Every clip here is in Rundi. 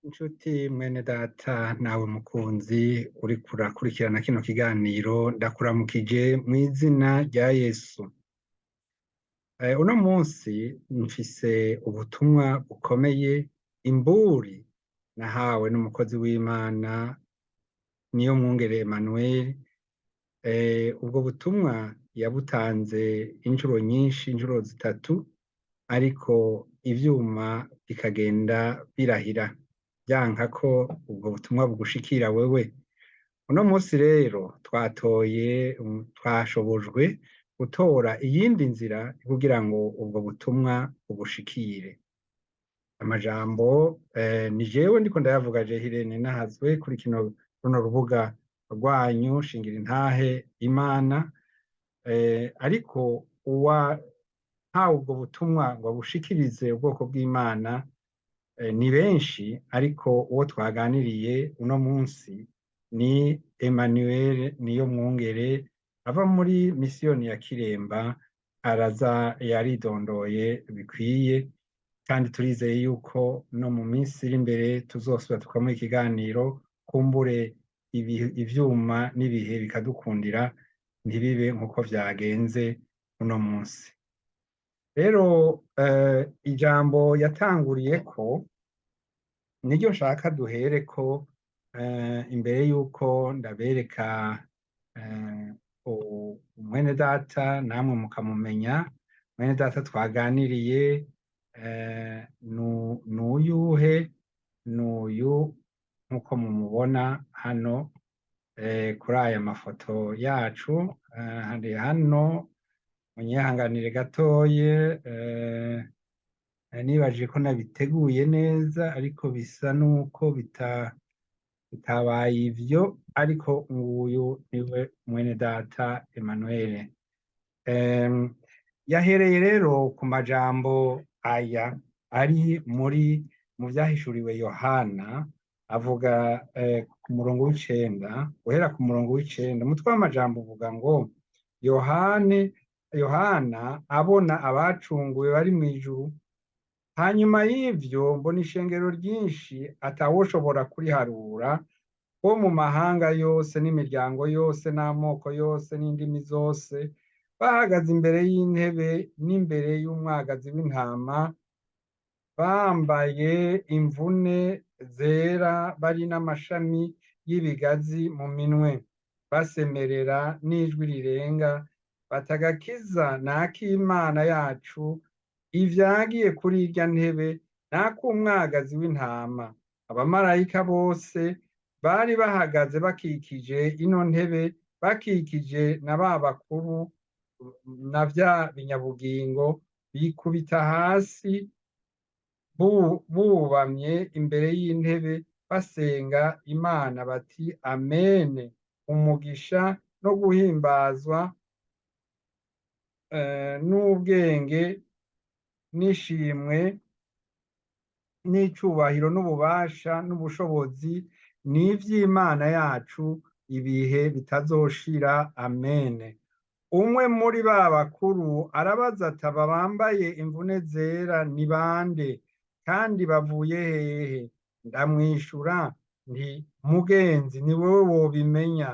Inshuti mwene data nawe mukunzi uriko urakurikirana kino kiganiro, ndakuramukije mw'izina rya Yesu. Uno munsi mfise ubutumwa bukomeye, imburi nahawe n'umukozi w'Imana Niyomwungere Emmanuel. Ubwo butumwa yabutanze incuro nyinshi, incuro zitatu, ariko ivyuma bikagenda birahira vyanka ko ubwo butumwa bugushikira wewe. Uno munsi rero twatoye, twashobojwe gutora iyindi nzira kugira ngo ubwo butumwa bugushikire. Amajambo ni jewe ndiko ndayavuga, je Hirene Nahazwe, kuri kino runo rubuga rwanyu Shingira Intahe Imana, ariko uwahawe ubwo butumwa ngo abushikirize ubwoko bw'Imana ni benshi, ariko uwo twaganiriye uno munsi ni Emmanuel Niyomwungere ava muri misiyoni ya Kiremba. Araza yaridondoye bikwiye, kandi turizeye yuko no mu minsi iri imbere tuzosubira tukamuha ikiganiro, kumbure ivyuma n'ibihe bikadukundira, ntibibe nk'uko vyagenze uno munsi. Rero ijambo yatanguriyeko niryo nshaka duhereko, imbere yuko ndabereka mwene data namwe mukamumenya. Mwene data twaganiriye nuyuhe? Nuyu nkuko mumubona hano kuri aya mafoto yacu, hari hano. Munyihanganire gatoye, nibajije ko nabiteguye neza, ariko bisa nuko bitabaye ivyo, ariko nguyu niwe mwene data Emmanuel. Yahereye rero ku majambo aya ari muri mu Vyahishuriwe Yohana, avuga ku murongo w'icenda, guhera ku murongo w'icenda. Umutwe w'amajambo uvuga ngo Yohana abona abacunguwe bari mw'ijuru. Hanyuma y'ivyo mbona ishengero ryinshi atawoshobora kuriharura, bo mu mahanga yose n'imiryango yose n'amoko yose n'indimi zose, bahagaze imbere y'intebe n'imbere y'umwagazi w'intama, bambaye imvune zera, bari n'amashami y'ibigazi mu minwe, basemerera n'ijwi rirenga bati: "Agakiza ni ak'Imana yacu ivyagiye kuri irya ntebe n'ak'umwagazi w'intama." Abamarayika bose bari bahagaze bakikije ino ntebe, bakikije na ba bakuru na vya binyabugingo, bikubita hasi bubamye imbere y'intebe, basenga Imana bati: "Amene, umugisha no guhimbazwa n'ubwenge n'ishimwe n'icubahiro n'ububasha n'ubushobozi ni ivy'Imana yacu ibihe bitazoshira. Amene." Umwe muri ba bakuru arabaza ati: "Aba bambaye imvune zera ni bande, kandi bavuye hehe?" Ndamwishura nti: "Mugenzi, ni wewe wobimenya."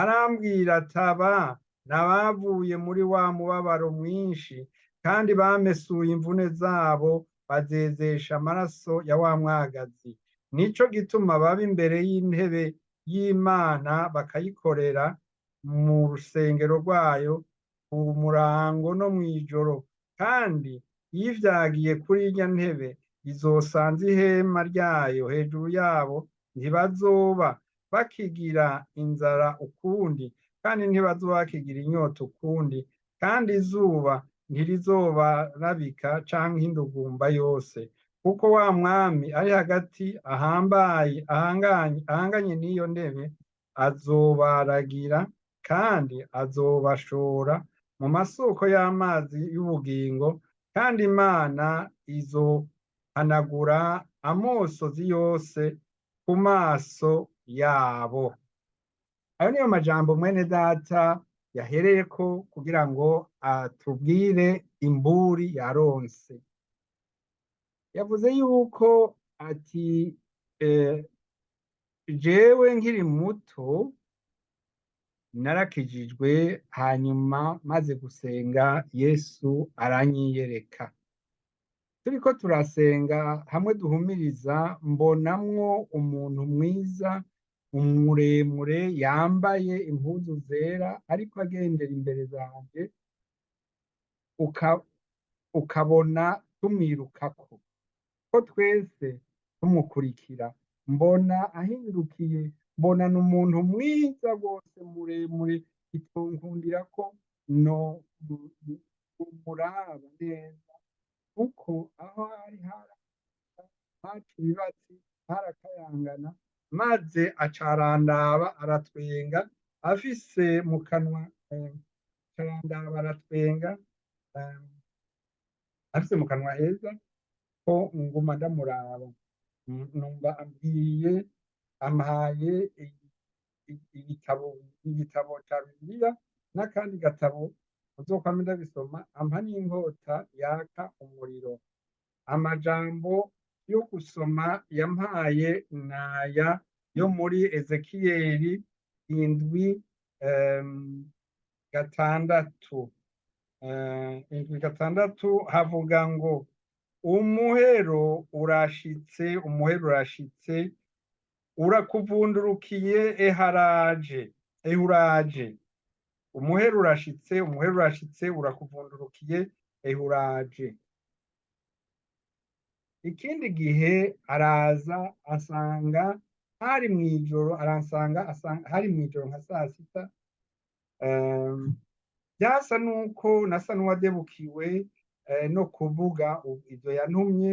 Arambwira ati: "Aba n'abavuye muri wa mubabaro mwinshi, kandi bamesuye imvune zabo bazezesha amaraso ya wa mwagazi. Nico gituma baba imbere y'intebe y'Imana, bakayikorera mu rusengero rwayo ku murango no mw'ijoro, kandi yivyagiye kuri irya ntebe izosanza ihema ryayo hejuru yabo. Ntibazoba bakigira inzara ukundi, kandi ntibazoba bakigira inyota ukundi, kandi izuba ntirizobarabika canke indugumba yose, kuko wa mwami ari hagati ahambaye ahanganye n'iyo ntebe azobaragira, kandi azobashora mu masoko y'amazi y'ubugingo, kandi Imana izohanagura amosozi yose ku maso yabo." Ayo niyo majambo mwene data yahereyeko kugira ngo atubwire imburi yaronse. Yavuze yuko ati Jewe nkiri muto narakijijwe, hanyuma maze gusenga Yesu aranyiyereka. Turiko turasenga hamwe duhumiriza, mbonamwo umuntu mwiza muremure yambaye impuzu zera ariko agendera imbere zanje, ukabona tumwirukako ko twese tumukurikira. Mbona ahindukiye, mbona ni umuntu mwiza rwose muremure, bitonkundira ko no umuraba neza, kuko aho hari haca ibibatsi harakayangana. Maze acarandaba aratwenga, afise mu kanwa, acarandaba aratwenga, afise mu kanwa heza, ko nguma ndamuraba. Numva ambwiye, ampaye igitabo, igitabo ca Bibiliya n'akandi gatabo uzokwame ndabisoma, ampa n'inkota yaka umuriro. Amajambo yo gusoma yampaye naya yo muri Ezekiyeli 7, 6, 7:6, havuga ngo: "Umuhero urashitse, umuhero urashitse, urakuvundurukiye, eharaje, ehuraje." Umuhero urashitse, umuhero urashitse, urakuvundurukiye, ehuraje. Ikindi gihe araza asanga hari mw'ijoro, aransanga hari mw'ijoro nka saa sita. Byasa nuko nasa n'uwadebukiwe no kuvuga ivyo yantumye,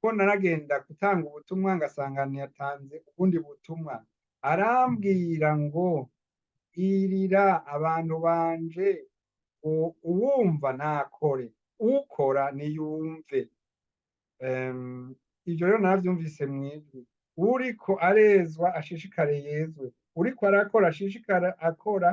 ko naragenda gutanga ubutumwa ngasanga ntiyatanze ubundi butumwa. Arambwira ngo: "Irira abantu banje ngo uwumva nakore, ukora niyumve." Ivyo rero naravyumvise mw'ijwi: uriko arezwa ashishikare yezwe, uriko arakora ashishikare akora,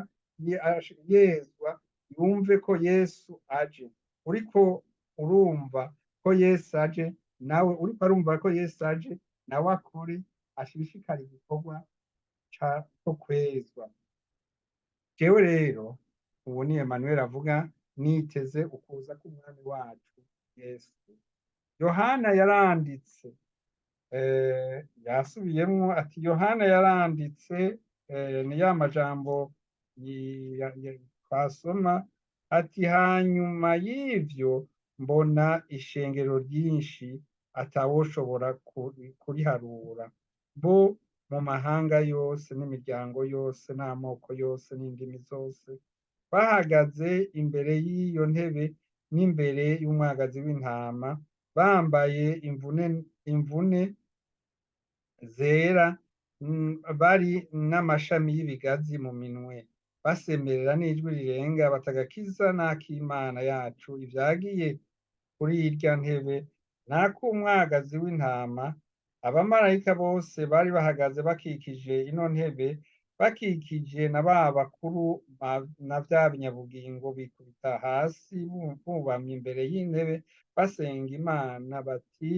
yezwa yumve ko Yesu aje. Uriko urumva ko Yesu aje, nawe uriko arumva ko Yesu aje, nawe akore, ashishikare igikorwa co kwezwa. Jewe rero, ubu ni Emmanuel avuga, niteze ukuza k'umwami wacu Yesu. Yohana yaranditse, yasubiyemwo ati Yohana yaranditse, ni ya majambo twasoma, ati: "Hanyuma y'ivyo mbona ishengero ryinshi atawoshobora kuriharura, bo mu mahanga yose n'imiryango yose n'amoko yose n'indimi zose, bahagaze imbere y'iyo ntebe n'imbere y'umwagazi w'intama, bambaye imvune zera, bari n'amashami y'ibigazi mu minwe, basemerera n'ijwi rirenga bati: Agakiza n'ak'Imana yacu ivyagiye kuri irya ntebe n'ak'umwagazi w'intama. Abamarayika bose bari bahagaze bakikije ino ntebe, bakikije na ba bakuru na vya binyabugingo, bikubita hasi bubamye imbere y'intebe, basenga Imana bati: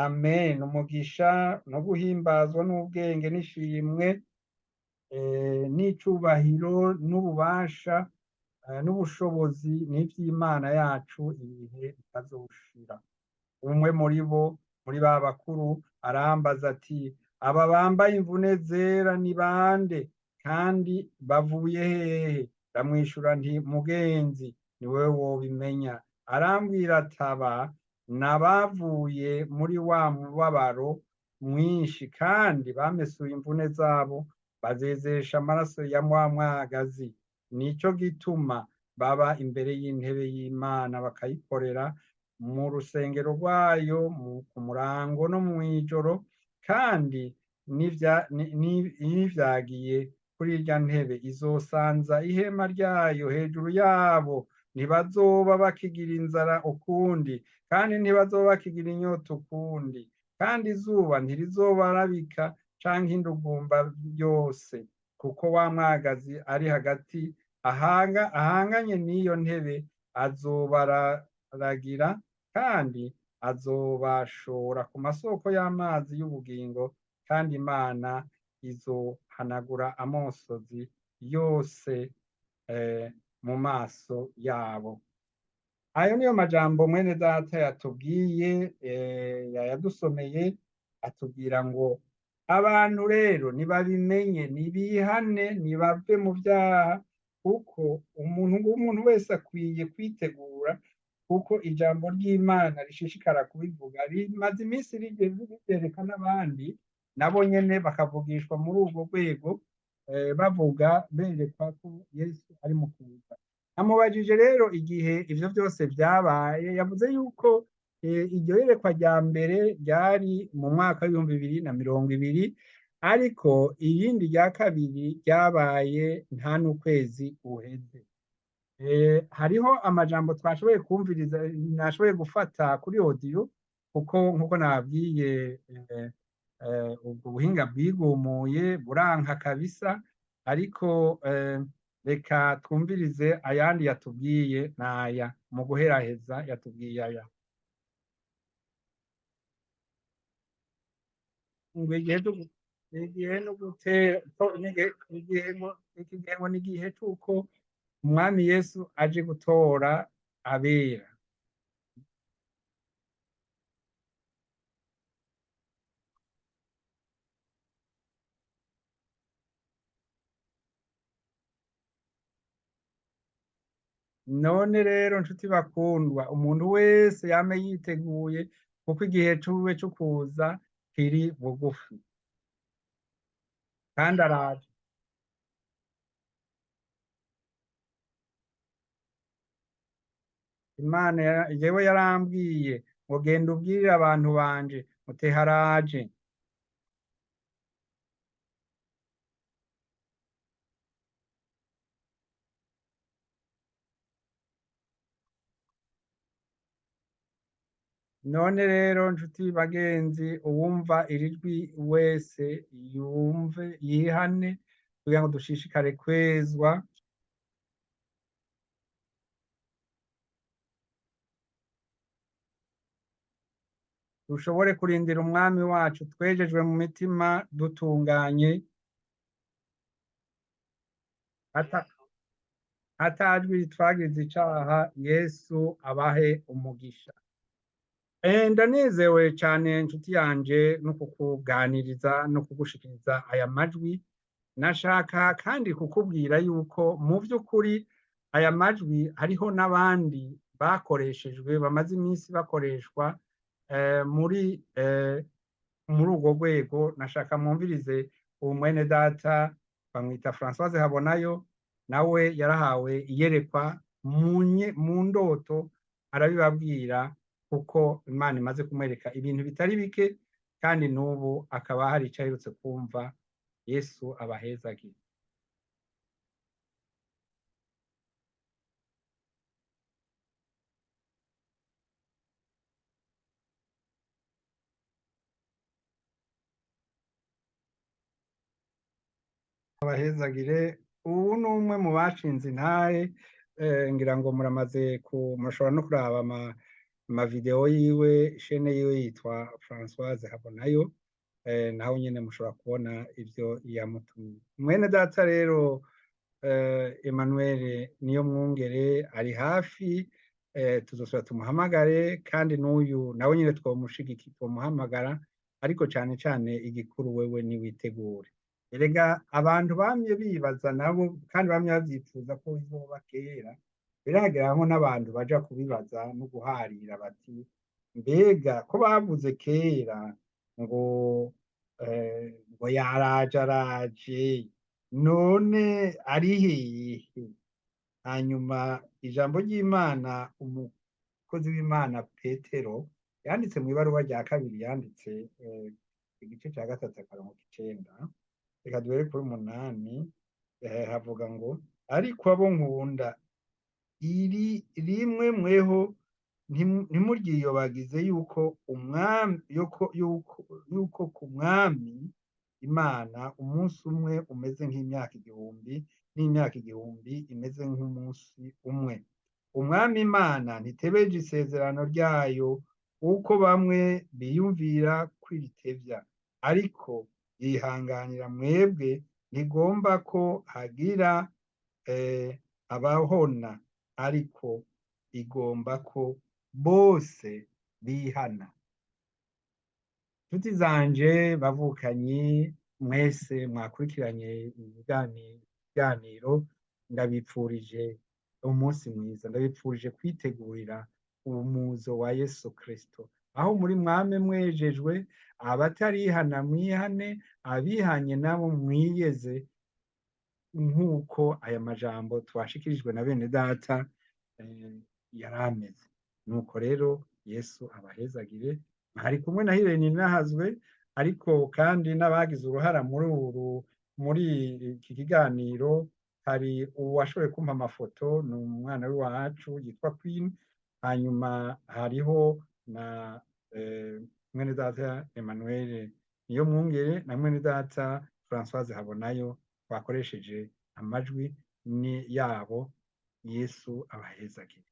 Amen, umugisha no guhimbazwa n'ubwenge n'ishimwe, n'icubahiro n'ububasha, n'ubushobozi n'ivy'Imana yacu ibihe bitazoshira." Umwe muri bo, muri ba bakuru, arambaza ati: "Aba bambaye imvune zera ni bande, kandi bavuye hehe?" Ndamwishura nti: "Mugenzi, ni wewe wobimenya." Arambwira ati: "Aba n'abavuye muri wa mubabaro mwinshi, kandi bamesuye imvune zabo bazezesha amaraso ya wa mwagazi. Nico gituma baba imbere y'intebe y'Imana, bakayikorera mu rusengero rwayo ku murango no mw'ijoro, kandi n'ivyagiye kuri irya ntebe izosanza ihema ryayo hejuru yabo. Ntibazoba bakigira inzara ukundi, kandi ntibazoba bakigira inyota ukundi, kandi izuba ntirizobarabika canke indugumba byose, kuko wa mwagazi ari hagati ahanganye n'iyo ntebe azobararagira, kandi Azobashora ku masoko y'amazi y'ubugingo, kandi Imana izohanagura amosozi yose mu maso yabo. Ayo niyo majambo mwene data yatubwiye, yayadusomeye, atubwira ngo abantu rero nibabimenye, nibihane, nibave mu vyaha, kuko umuntu wese akwiye kwitegura, kuko ijambo ry'Imana rishishikara kubivuga, rimaze iminsi ribereka n'abandi nabo nyene bakavugishwa muri ubwo rwego, bavuga berekwa ko Yesu ari mu kuza. Namubajije rero igihe ivyo vyose vyabaye, yavuze yuko iryo yerekwa rya mbere ryari mu mwaka w'2020, ariko irindi rya kabiri ryabaye nta n'ukwezi guheze. Hariho amajambo twashoboye kumviriza, nashoboye gufata kuri audio, kuko nkuko nababwiye, ubwo buhinga bwigumuye buranka kabisa, ariko reka twumvirize ayandi yatubwiye, naya mu guheraheza yatubwiye aya. Ngo igihe no gutera, igihe ngo, iki gihe ngo ni igihe c'uko Umwami Yesu aje gutora abera. None rero nshuti bakundwa, umuntu wese yame yiteguye, kuko igihe cuwe co kuza kiri bugufi, kandi araje. Imana jewe yarambwiye ngo genda ubwirire abantu banje muti haraje. None rero nshuti bagenzi, uwumva iri jwi wese yumve yihane, kugira ngo dushishikare kwezwa. Dushobore kurindira Umwami wacu twejejwe mu mitima dutunganye, atajwi ritwagiza icaha. Yesu abahe umugisha. Ndanezewe cane nshuti yanje no kukuganiriza no kugushikiriza aya majwi. Nashaka kandi kukubwira yuko mu vy'ukuri aya majwi hariho n'abandi bakoreshejwe, bamaze iminsi bakoreshwa muri urwo rwego. Nashaka mwumvirize uwo mwene data bamwita Françoise Habonayo, nawe yarahawe iyerekwa mu ndoto, arabibabwira kuko Imana imaze kumwereka ibintu bitari bike, kandi n'ubu akaba hari ico aherutse kumva. Yesu abahezagire. Abahezagire. Ubu ni umwe mu bashinze intahe, ngira ngo muramaze murashobora no kuraba ama video yiwe, chaîne yiwe yitwa Françoise Habonayo, naho nyene mushobora kubona ivyo yamutumye. Mwene data rero Emmanuel niyo mwungere ari hafi, tuzosubira tumuhamagare, kandi n'uyu nawe nyene twomushigiki, twomuhamagara, ariko cane cane igikuru wewe ni witegure. Erega abantu bamye bibaza nabo, kandi bamye bavyifuza ko bizoba kera, biragera aho n'abantu baja kubibaza no guharira bati mbega ko bavuze kera ngo yaraje araje, none ari hehe? Hanyuma ijambo ry'Imana, umukozi w'Imana Petero yanditse mu ibaruwa rya kabiri yanditse igice ca 3 akarongo k'icenda, reka duhere kuri 8, havuga ngo ariko abo nkunda iri rimwe mweho ntimuryiyobagize yuko umwami, yuko, yuko, yuko ku mwami Imana umunsi umwe umeze nk'imyaka igihumbi, n'imyaka igihumbi imeze nk'umunsi umwe. Umwami Imana ntitebeje isezerano ryayo Uko bamwe biyumvira kwiritevya, ariko yihanganira mwebwe, ntigomba ko hagira abahona, ariko igomba ko bose bihana. Nshuti zanje, bavukanyi, mwese mwakurikiranye ibiganiro, ndabipfurije umunsi mwiza, ndabipfurije kwitegurira umuzo wa Yesu Kristo. Aho muri mwame mwejejwe, abatarihana mwihane, abihanye nabo mwiyeze, nk'uko aya majambo twashikirijwe na bene data yari ameze. Nuko rero Yesu abahezagire. Hari kumwe na Hirene Nahazwe, ariko kandi n'abagize uruhara muri iki kiganiro. Hari uwashoboye kumpa amafoto, ni umwana w'iwacu yitwa Queen. Hanyuma hariho na mwene data Emmanuel niyo mwungere na mwene data Françoise Habonayo bakoresheje amajwi ni yabo. Yesu abahezagire.